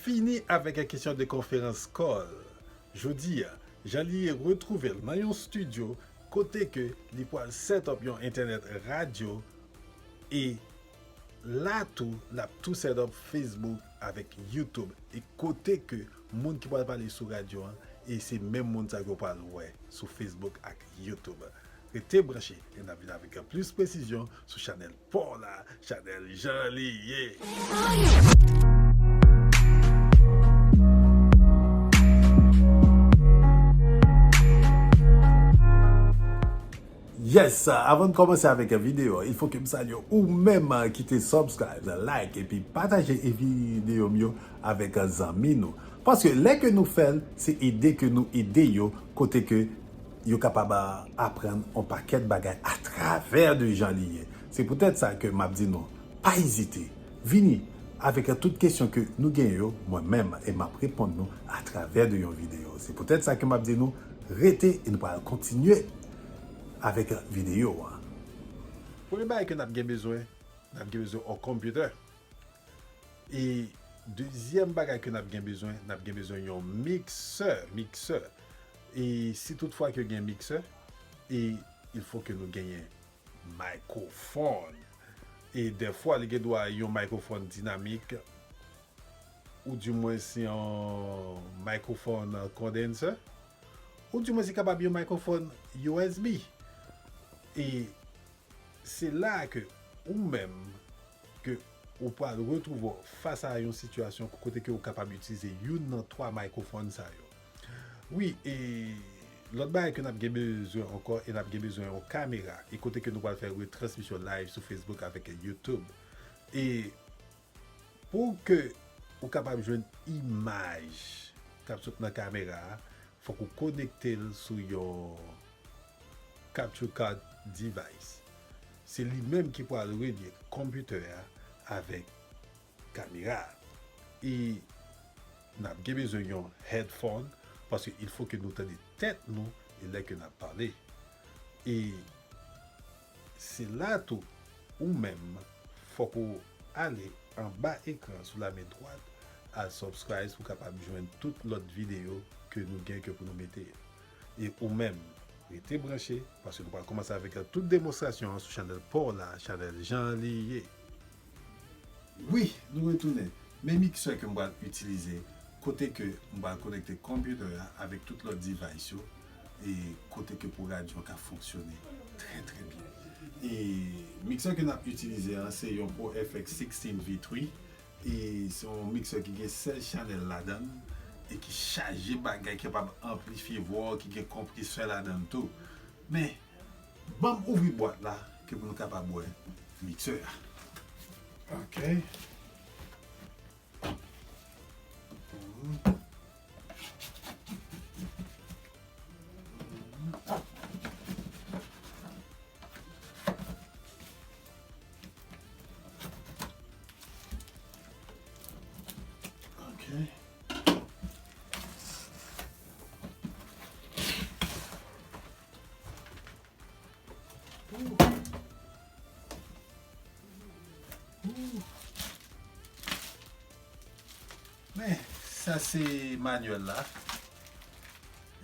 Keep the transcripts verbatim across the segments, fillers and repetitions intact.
Fini avèk kesyon de konferans call. Jodi a, Jeanlié retwouve l nan yon studio kote ke li pral set up yon entènèt radyo e la tou, l ap tou set up Facebook avèk YouTube e kote ke moun ki pral pale sou radyo an e se menm moun sa yo pral wè sou Facebook ak YouTube. Rete branche e n ap vin avèk plis presizyon sou chanèl pa w la, chanèl Jeanlié. Yes, avan n kòmanse avèk videyo, il faut que m salye ou menm ki te subscribe, like epi pataje videyo m yo avèk zanmi nou. Paske lè ke nou fè l, se ede ke nou ede yo kote ke yo kapab aprann yon pakèt bagay atravè de Jeanlié. Se poutèt sa ke m ap di nou, pa ezite, vini avèk tout kesyon ke nou gen yo, mwen menm, e m ap reponn nou atravè de yon videyo. Se poutèt sa ke m ap di nou, rete e nou pral kontinye avèk videyo a. Premye bagay ke n ap gen bezwen, n ap gen bezwen yon konpitè. E dezyèm bagay ke n ap gen bezwen, n ap gen bezwen yon miksè, miksè. E si toutfwa ke gen miksè, e il faut que nou genyen microphone. E dèfwa, li gen dwa yon microphone dinamik, ou dimwen se yon microphone condenser, ou dimwen se kapab yon microphone U S B. E se la ke ou menm, ke ou pral retwouve w fas a yon sitiyasyon kote ke ou kapab itilize youn nan twa microphone sa yo. Wi, e lòt bagay ke n ap gen bezwen ankò, e n ap gen bezwen yon kamera, e kote ke nou pral fè retransmisyon live sou Facebook avèk YouTube. E pou ke ou kapab jwenn imaj k ap sot nan kamera a, fòk ou konekte l sou yon capture card device. Se li menm ki pral relye konpitè a avèk kamera a. E n ap gen bezwen yon headphone, paske il faut que nou tande tèt nou e lè ke n ap pale. E se la tou, ou menm, fòk ou ale anba ekran sou lamen dwat, al subscribe pou w kapab jwenn tout lòt videyo ke nou gen ke pou nou mete. E ou menm, rete branche, paske nou pral kòmanse avèk tout demonstrasyon an sou chanèl pa w la, chanèl Jeanlié. Wi, nou retounen. Men miksè ke m pral itilize, kote ke m pral konekte konpitè a avèk tout lòt device yo, e kote ke pou radyo an ka fonksyone trè, trè byen. E miksè ke n ap itilize an, se yon O F X sixteen V three, e se yon miksè ki gen sèz chanèl ladan l, e ki chaje bagay, ki kapab anplifye vwa w, ki gen konpresè ladan l tou. Men, ban m ouvri bwat la, ke pou nou kapab wè miksè a. Ok. Ok. Men, sa se manyèl la.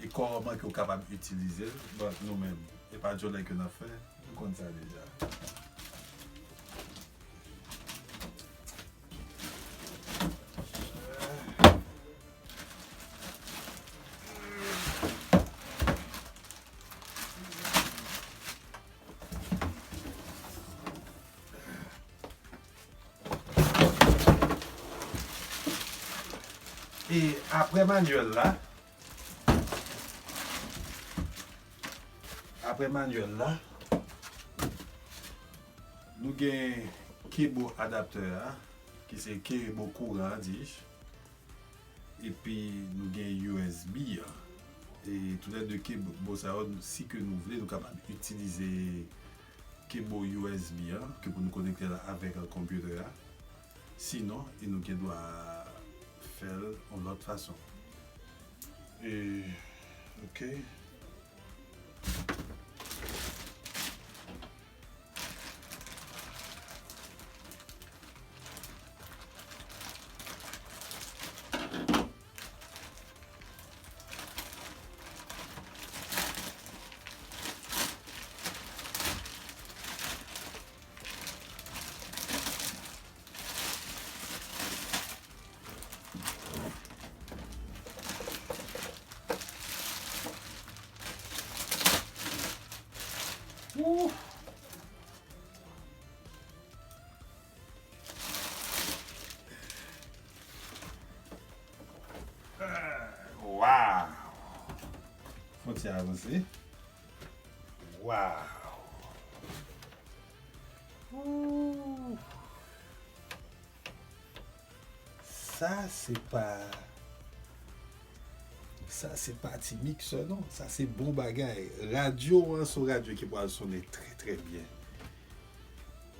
E kòman ke w kapab itilize l, but nou menm, e pa djòlè ke n ap fè, nou konn sa deja. E apre manyèl la, apre manyèl la, nou gen kebo adaptè a, ki se kebo kouran an, dis. Epi nou gen U S B an. E toulède kebo sa yo, si ke nou vle, nou kapab itilize kebo U S B an, ke pou nou konekte l avèk konpitè a. Sinon, e nou gen dwa fè l yon lòt fason. E, ok. Ti avanse. Waw. Ooh. Sa se pa, sa se pa ti miksè non. Sa se bon bagay. Radyo an se yon radyo ki pral sonnen trè trè byen.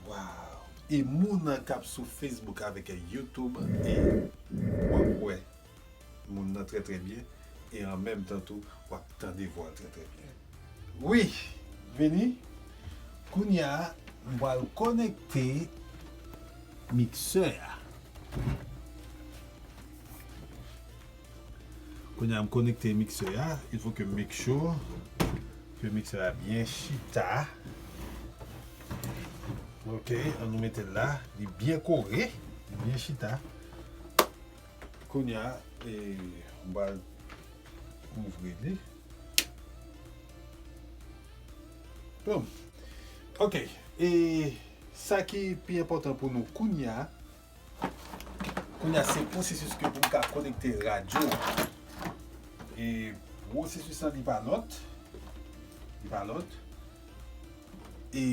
Waw. E moun nan k ap sou Facebook avèk YouTube, e w ap wè moun nan trè trè byen, e an menm tan tou w ap tande vwa l trè trè byen. Wi, vini. Kounye a, m pral konekte miksè a. Kounye a, m konekte miksè a. Il faut que m make sure que miksè a byen chita. Ok, an nou mete l la. Li byen kore, li byen chita. Kounye a, e, m pral ouvri li. Bon. Ok. E sa ki pi enpòtan pou nou kounye a, kounye a se pwosesis ke pou m ka konekte radyo. E pwosesis lan li pa lòt. Li pa lòt. E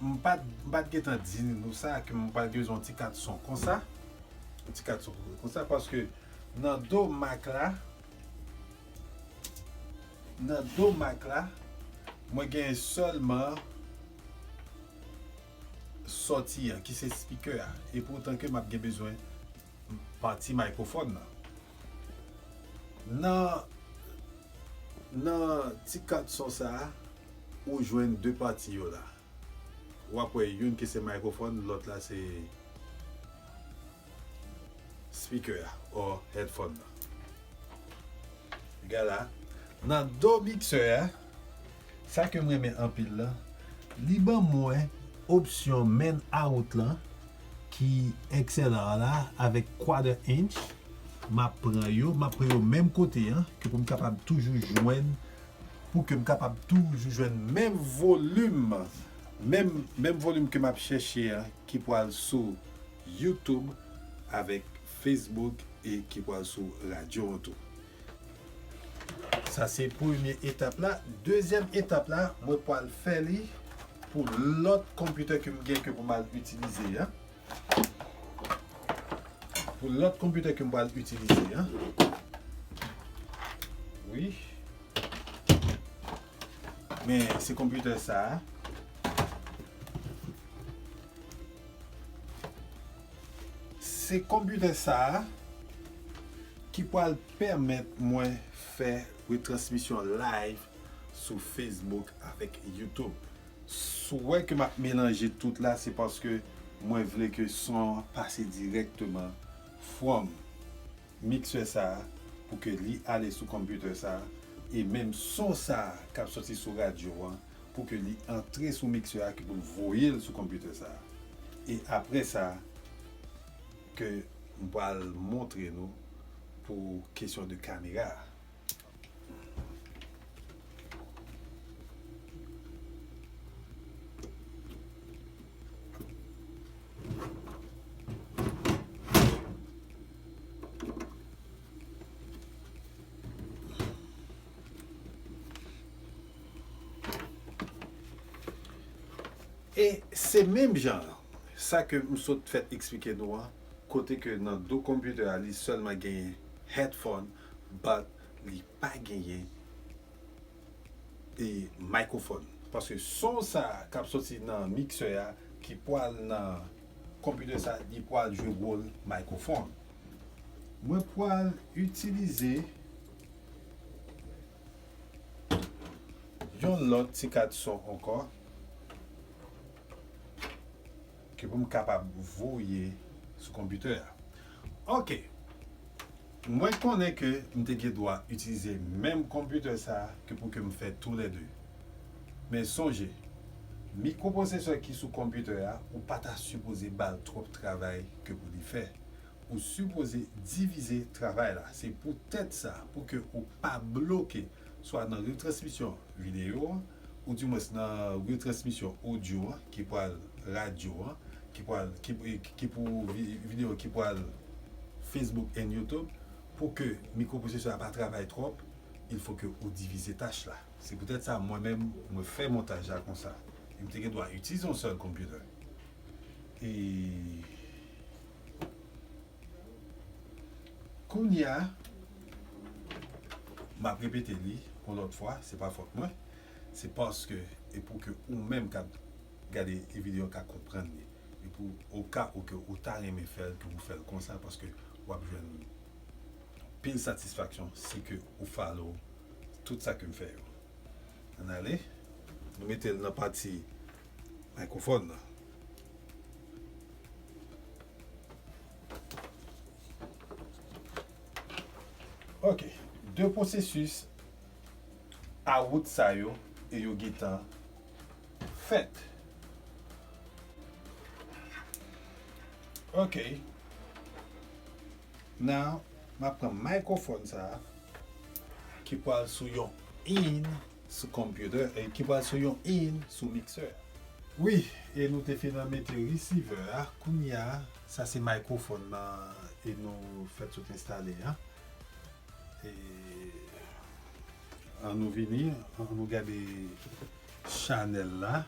m pa t, m pa t gentan di nou sa, ke m pral bezwen yon ti kat son konsa. Yon ti kat son konsa, paske nan do mic la, nan do mic la, mwen gen sèlman sòti an, ki se speaker a. E poutan ke m ap gen bezwen pati microphone nan. Nan, nan ti kat son sa a, ou jwenn de pati yo la. W ap wè youn ki se microphone, lòt la se speaker a, or headphone nan. Gade la, nan do miksè a, sa ke m renmen anpil la, li ban mwen opsyon main out lan, ki X L R la, avèk quarter inch. M ap pran yo, m ap pran yo menm kote an, ke pou m kapab toujou jwenn, pou ke m kapab toujou jwenn menm volim, menm, menm volim ke m ap chèche an, ki pral sou YouTube avèk Facebook e ki pral sou radyo an tou. Sa se premye etap la. Dezyèm etap la, mwen pral fè li pou lòt konpitè ke m gen ke pou m al itilize an. Pou lòt konpitè ke m pral itilize an. Wi. Men se konpitè sa a. Se konpitè sa a ki pral pèmèt mwen fè retransmisyon live sou Facebook avèk YouTube. Si w wè ke m ap melanje tout la, se paske mwen vle ke son an pase dirèkteman from miksè sa a pou ke li ale sou konpitè sa a, e menm son sa a k ap soti sou radyo an, pou ke li antre sou miksè a ki pou l voye l sou konpitè sa a. E apre sa, ke m pral montre nou pou kesyon de kamera a. E se menm jan sa ke m sot fèt eksplike nou an, kote ke nan do konpitè a, li sèlman genyen headphone, but li pa genyen e microphone. Paske son sa a k ap soti nan miksè a, ki pral nan konpitè sa, li pral jwe wòl microphone. Mwen pral itilize yon lòt ti kat son ankò ke pou m kapab voye sou konpitè a. Ok. Mwen konnen ke m te gen dwa itilize menm konpitè sa a ke pou ke m fè toulède. Men sonje, mikwopwosesè ki sou konpitè a, ou pa ta sipoze ba l twòp travay ke pou li fè. Ou sipoze divize travay la. Se poutèt sa, pou ke ou pa bloke, swa nan retransmisyon videyo an, oudimwens nan retransmisyon odyo an, ki pral radyo an, ki pral, ki, ki pou vi-, videyo ki pral Facebook and YouTube, pou ke mikwopwosesè a pa travay twòp, il faut que ou divize tach la. Se poutèt sa, mwen menm, mwen fè montaj la konsa. E m te gen dwa itilize yon sèl konpitè. E kounye a, m ap repete li yon lòt fwa, se pa fòt mwen. Se paske, e pou ke ou menm k ap gade videyo ka konprann li. E pou, o ka ou ke ou ta renmen fè l, ke ou fè l konsa, paske w ap jwenn pil satisfaksyon si ke ou follow tout sa ke m fè yo. Ann ale, nou mete l nan pati mikrofòn nan. Ok, de pwosesis a wout sa yo e yo gentan fèt. Ok. Now, m ap pran mikrofòn sa a ki pral sou yon in sou computer e ki pral sou yon in sou mixer. Wi, e nou te fin mete receiver a. Kounye a, sa se mikrofòn nan e nou fèt sot enstale a. E ann nou vini, ann nou gade chanèl la.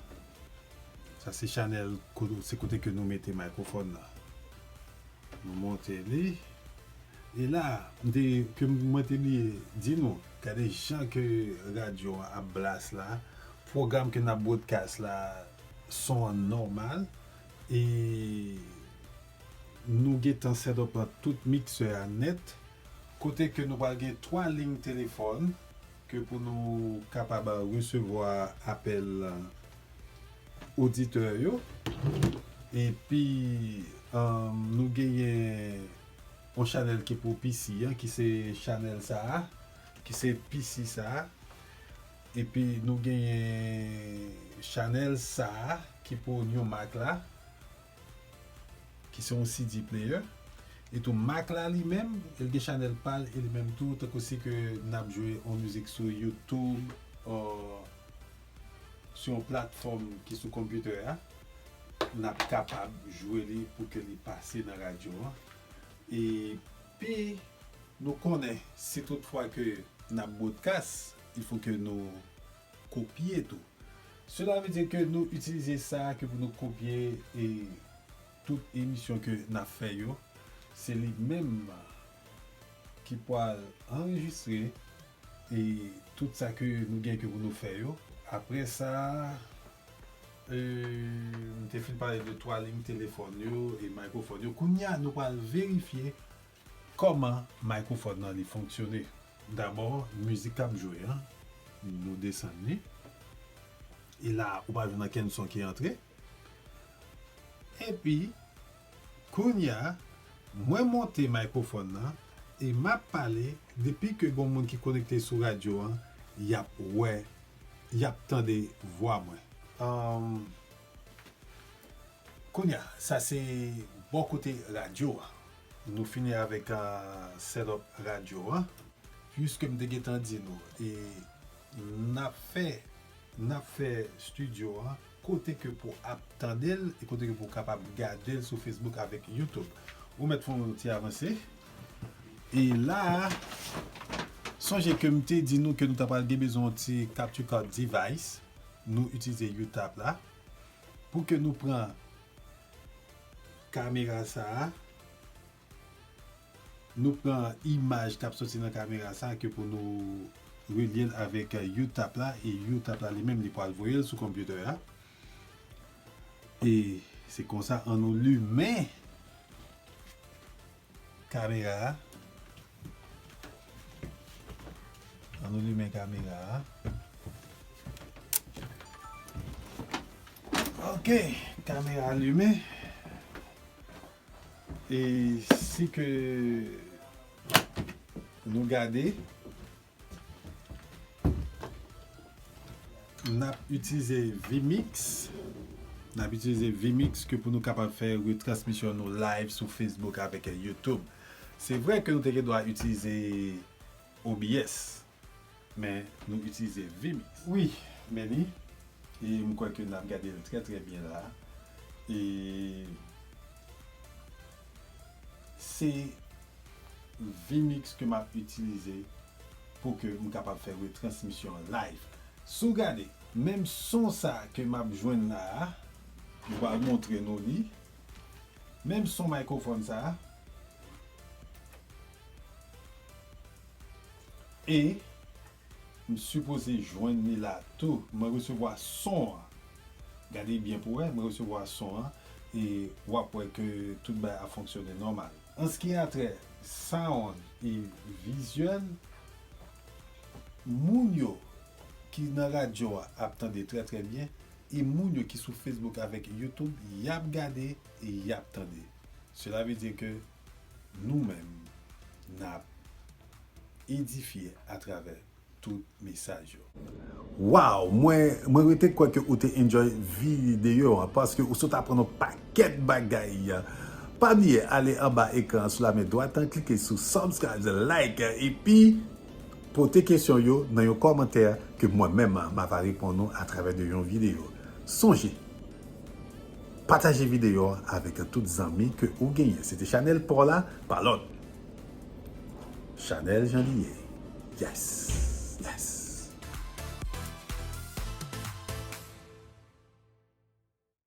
Sa se chanèl, se kote ke nou mete mikrofòn nan. Nou monte li. E la, m te, ke mwen te bliye di nou, gade jan ke radyo a ap blast la, pwogram ke n ap broadcast la, son an nòmal, e nou gentan set up tout mixer a nèt, kote ke nou pral gen twa liy telefòn, ke pou nou kapab resevwa apèl oditè yo. Epi, um, nou genyen yon chanèl ki pou P C an, ki se chanèl sa a, ki se P C sa a. Epi nou genyen chanèl sa a, ki pou New Mac la, ki se yon C D player. E tou Mac la li menm, el gen chanèl pa l, e li menm tou, tankou si ke n ap jwe yon mizik sou YouTube, uh, sou yon platfòm ki sou konpitè a, n ap kapab jwe li pou ke li pase nan radyo an. Epi, nou konnen, si toutfwa ke n ap broadcast, il faut que nou kopye tou. Cela veut dire que nou itilize sa ke pou nou kopye e tout emisyon ke n ap fè yo, se li menm ki pral anrejistre e tout sa ke nou gen ke pou nou fè yo. Apre sa, e, m te fin pale de twa liy telefòn yo e mikrofòn yo. Kounye a, nou pral verifye kòman mikrofòn nan li fonksyone. Dabò, mizik k ap jwe an, nou desann li. E la, ou pa jwenn ankenn son ki antre. Epi, kounye a, mwen monte mikrofòn nan e m ap pale, depi ke gon moun ki konekte sou radyo an, y ap wè, y ap tande vwa mwen. Anm, kounye a, sa se bò kote radyo a. Nou fini avèk, ah, setup radyo a. Piske m te gentan di nou, e n ap fè, n ap fè estidyo a kote ke pou ap tande l e kote ke pou kapab gade l sou Facebook avèk YouTube. Ou mèt fè yon ti avanse. E la a, sonje ke m te di nou ke nou ta pral gen bezwen yon ti capture card device. Nou itilize U T A P la. Pou ke nou pran kamera sa a, nou pran imaj k ap soti nan kamera sa a ke pou nou relye l avèk U T A P la, e U T A P la li menm li pral voye l sou konpitè a. E se konsa, ann nou limen kamera a. Ann nou limen kamera a. Ok, kamera limen. E si ke nou gade, n ap itilize vMix. N ap itilize vMix ke pou nou kapab fè retransmisyon nou live sou Facebook avèk YouTube. Se vre ke nou te gen dwa itilize O B S, men nou itilize vMix. Wi, men li. E m kwè ke n ap gade l trè, trè byen la. E se vMix ke m ap itilize pou ke m kapab fè retransmisyon an live. Si w gade, menm son sa ke m ap jwenn la a, m pral montre nou li. Menm son mikrofòn sa a. E m sipoze jwenn li la tou. Mwen resevwa son an. Gade byen pou wè, mwen resevwa son an. E w ap wè ke tout bagay ap fonksyone nòmal. An ce qui a trait sound e vizyèl, moun yo ki nan radyo a ap tande trè, trè byen. E moun yo ki sou Facebook avèk YouTube, y ap gade e y ap tande. Sela vle di ke nou menm, n ap edifye atravè tout mesaj yo. Wow, mwen, mwen rete kwè ke ou te enjoy videyo an, paske ou sot aprann yon pakèt bagay. Pa bliye ale anba ekran an sou la men dwat an, klike sou subscribe, like, epi pote kesyon yo nan yon kòmantè ke mwen menm m ava reponn ou atravè de yon videyo. Sonje, pataje videyo a avèk tout zanmi ke ou genyen. Se te chanèl pa w la, pa lòt. Chanèl Jan Li Ye. Yes, yes.